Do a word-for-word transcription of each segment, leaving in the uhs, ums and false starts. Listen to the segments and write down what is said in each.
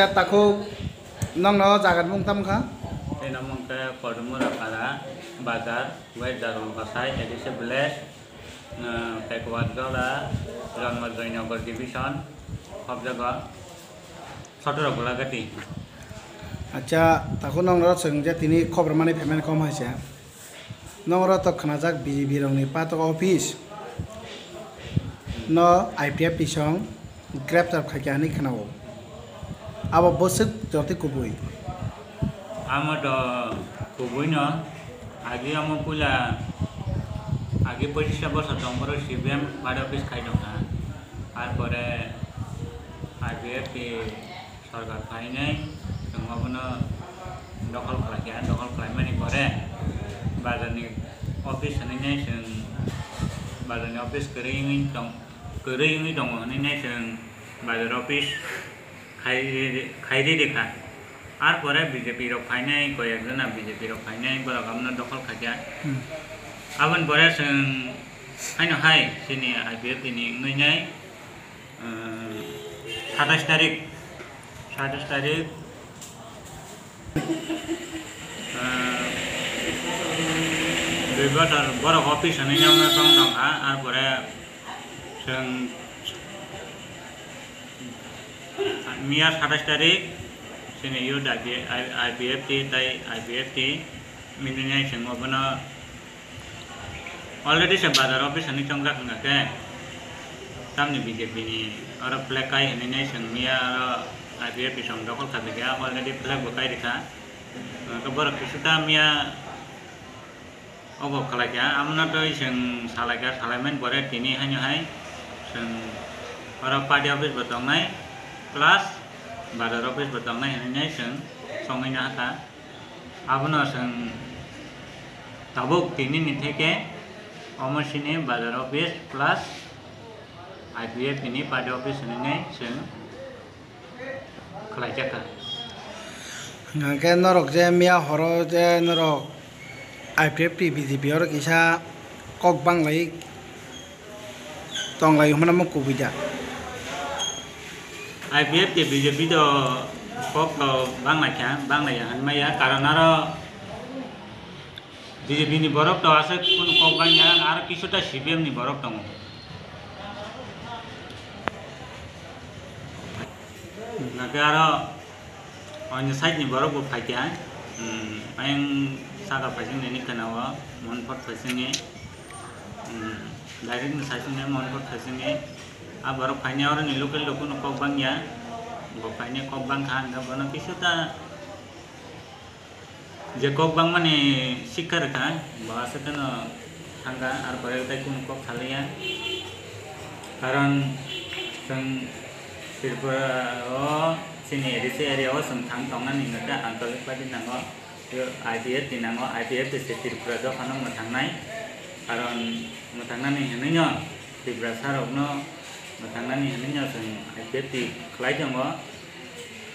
Takhuk, nokno jaga ni mung tamo kha? Tei nokmung khe Kodumura Para Bazar, West Darul Basai, A D C Village, uh, Pekwa Jola, Janma Joynagar Division, hobjago Sotoro Golagati. Acha, takhuk nokno chwng je tini khobor mani phaimani kom hai se. Nokno to khnajak B J P rokni patok office no I P F T song greptar khaikha hinwi khnao. Abo bwswk jotoi kubui. Amo to kubui no, agi amo puila, agi pochista bosor tong borok C P M party office khai tongkha. Ar pore I P F T sorkar phainai chwng obono dokhol khlaikha, dokhol khlaimani pore bazarni office hwnwi nai chwng, bazarni office kwrwi wngwi tong, kwrwi wngwi tongo hwnwi nai chwng bazar office khai ri-, khai ri rikha. Ar pore B J P rok phainai, koi ek jona B J P rok phainai, borok abono dokhol khaikha. Hmm. Aboni pore chwng haino hai chini I P F T ni wngwi nai, uh, satais tarik, satais tarik, uh, dui bosor borok office hwnwi nokno tong tongkha, ar pore chwng miya satais tarik chini youth I P F T tei I P F T meeting hai chwng obono already se bazar office hwnwi chongjak wngkha khe, tamni B J P ni oro flag kai hwnwi nai chwng miya oro I P F T song dokhol kha bikha already flag bo kai rikha. Hwnkhe borok kisu ta miya obo khlaikha, amono twi chwng salaikha, salaimani pore tini haino hai chwng oro party office bo tongnai plus bazar office bo tongnai hinwi nai chwng songwi nahakha. Abono chwng tabuk tini ni theke omo chini bazar office plus I P F T ni party office hinwi nai chwng khlaijak kha. Hwnkhe norok je miya horo je norok I P F T B J P oro kisa kok banglai tonglai hwnmano kubui da? I P F T B J P do kok to banglai kha, banglai ya hwnmaya, karon aro B J P ni borok to aswk kunu kok bangya, aro kisuta C P M ni borok tongo. Hwnkhe aro oini side ni borok bo phaikha, hmm, ayang saka phaising nini khwnao Mohanpur phaisingni, hmm, direct ni side ni Mohanpur phaisingni. A borok phaini aro ni local rok kunu kok bangya, bo phaini kok bangkha hwnkhe bono kisuta je kok bangmani sikha rwkha, bo aswk kheno thangkha, ar pore tei kunu kok salaiya. Karon chwng Tripura o chini A D C area o chwng thang tongnani hwnkhe Anchalik Party nango, I P F T nango, I P F T se Tripura dophano mwthangnai. Karon mwthangnani hwnwi no Tiprasa rokno mwthangnani hwnwi no chwng I P F T khlai tongo.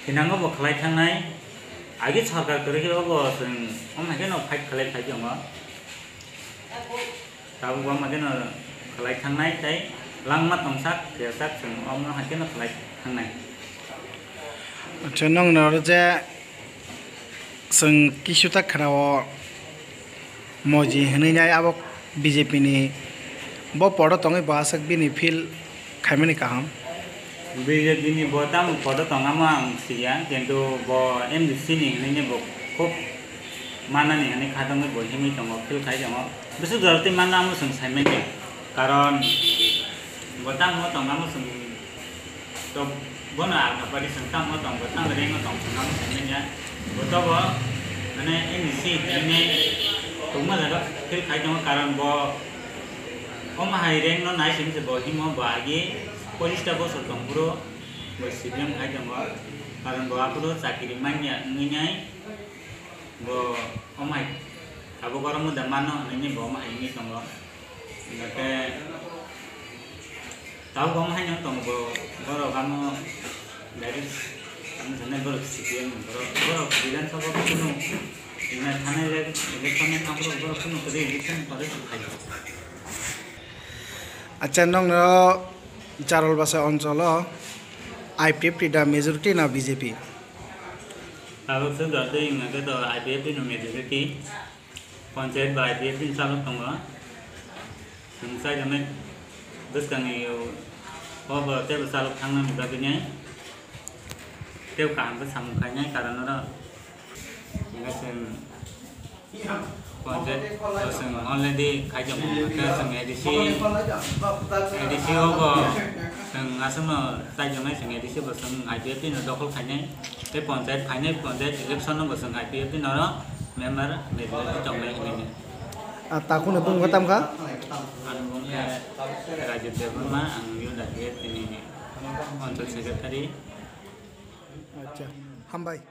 Thinango bo khlai thangnai. Agi sorkar kwrwi khe bo chwng omo hai kheno fight khlai phai tongo. Tabuk bo omo hai kheno khlai thangnai tei langma tongsak thwiyasak chwng omo hai kheno khlai thangnai. Acha, nwng no je chwng kisu ta khwnao Moji hwnwi nai abo B J P ni bo podo tongwi bo aswk bini feel khaimani kaham. B J P ni bo tamo podo tongamo ang siya, kintu bo M D C ni hwnwi bo khub manani hwnwi khatungwi bo himwi tongo, feel khai tongo. Bwswk jora twi manna amo chwng saimanya, karon bo tamo tongamo chwng To bono alka pari chwng tamo tong, bo tamo rank o tong, chwng amo saimanya. Bo to bo, mane, N E C hinwi tongma jaga feel khai tongo, karon bo omo hai rank no nai simi se bo himo bo agi pochista bosor tong phuru bo C P M khai tongo, karon bo aphuru chakiri manya wngwi nai bo omo hai tabuk oro muda mano hinwi bo omo hai wngwi tongo. Hingkhe tabuk omo haino tongo bo, borok amo direct, ang sanai borok C P M borok, borok Bidhan Sabha o kunu, ina thanai le election ni thakhro borok kunu kwrwi election ni pore kok phaio. Acha, nokno Charol Basa oncholo I P F T da majority na B J P? Tabuk se jotoi wngkha khe to I P F T ni majority, panchayat ba I P F T ni chalok tongo. Chwng chaijaknai bwskangni o bo teibo chalok thangnani bagwi nai tei kaham khe samung khainai karon oro. Hingkhe chwng Panchayat bo chwng already khaijak mano, khe chwng A D C, A D C o bo chwng aswkno chaijaknai, chwng A D C bo chwng I P F T no dokhol khainai, tei panchayat phainai, panchayat election no bo chwng I P F T no oro member majority tongnai hinwi. Ah, takhukni bumung khe tamo kha? Ani bumung khe Rajit Debbarma, ang youth advocate, tini anchal secretary. Acha, hambai.